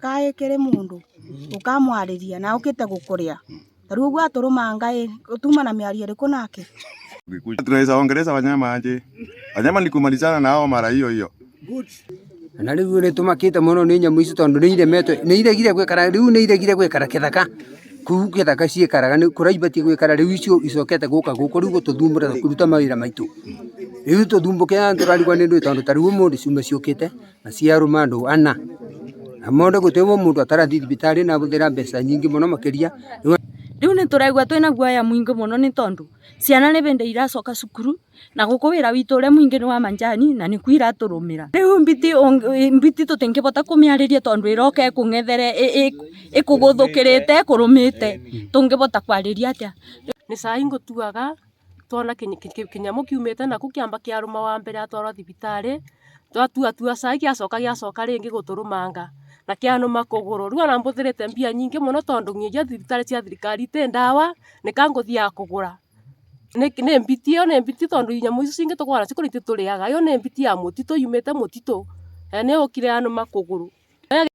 Kaĩ kĩrĩ mũndũ ũkamwarĩria na okĩte gũkũrĩa ta rĩu ũguo atũrũmanga ĩ tuma na mĩario ĩrĩkũ nake? Tunaweza ongeleza wanyama aje? Wanyama ni kumalizana na hao mara hiyo hiyo. Na rĩu nĩ tũmakĩte mũno nĩ nyamũ ici tondũ nĩ iremetwo nĩ iregire gũikara rĩu nĩ iregire gũikara kĩthaka kũu kĩthaka ciikaraga nĩ kũrĩa ibatiĩ gũikara rĩu icio icokete gũka gũkũ rĩu gũtũthumbũra kũruta mawĩra maitũ. Rĩu tũthumbũke tũrarigwo nĩ ndũĩ tondũ ta rĩu ũmũthĩ ciuma ciũkĩte na ciarũma andũ ana. Na monde gũtirĩ mũndũ atarathiĩ thibitarĩ na ahũthĩra mbeca nyingĩ mũno makĩria. Rĩu nĩ tũraigua twĩna guoya mũingĩ mũno nĩ tondũ ciana nĩ hĩndĩ iracoka cukuru na gũkũ wĩra witũ ũrĩa mũingĩ nĩ wa manjani na nĩkuo iratũrũmĩra. Rĩu mbiti, mbiti tũtingĩbota kũmĩarĩria tondũ ĩroka ĩkũng'ethere ĩkũgũthũkĩrĩte ĩkũrũmĩte tũngĩbota kwarĩria atĩa? Nĩ cai ngũtuaga twona kĩnyamũ kiumĩte nakũu kĩamba kĩarũma wa mbere atwarwo thibitarĩ, twatuatua cai gĩacoka gĩacoka rĩngĩ gũtũrũmanga na kĩanũma kũgũrũ. Rĩu ona mbũthĩrĩte mbia nyingĩ mũno tondũ nginyagia thibitarĩ cia thirikari itĩ ndawa, nĩka ngũthiaga kũgũra. Nĩ mbiti ĩyo nĩ mbiti tondũ nyamũ ici cingĩ tũkoragwo nacio kũrĩa ititũrĩaga, ĩyo nĩ mbiti ya mũtitũ yumĩte mũtitũ na nĩ yũkire yanũma kũgũrũ.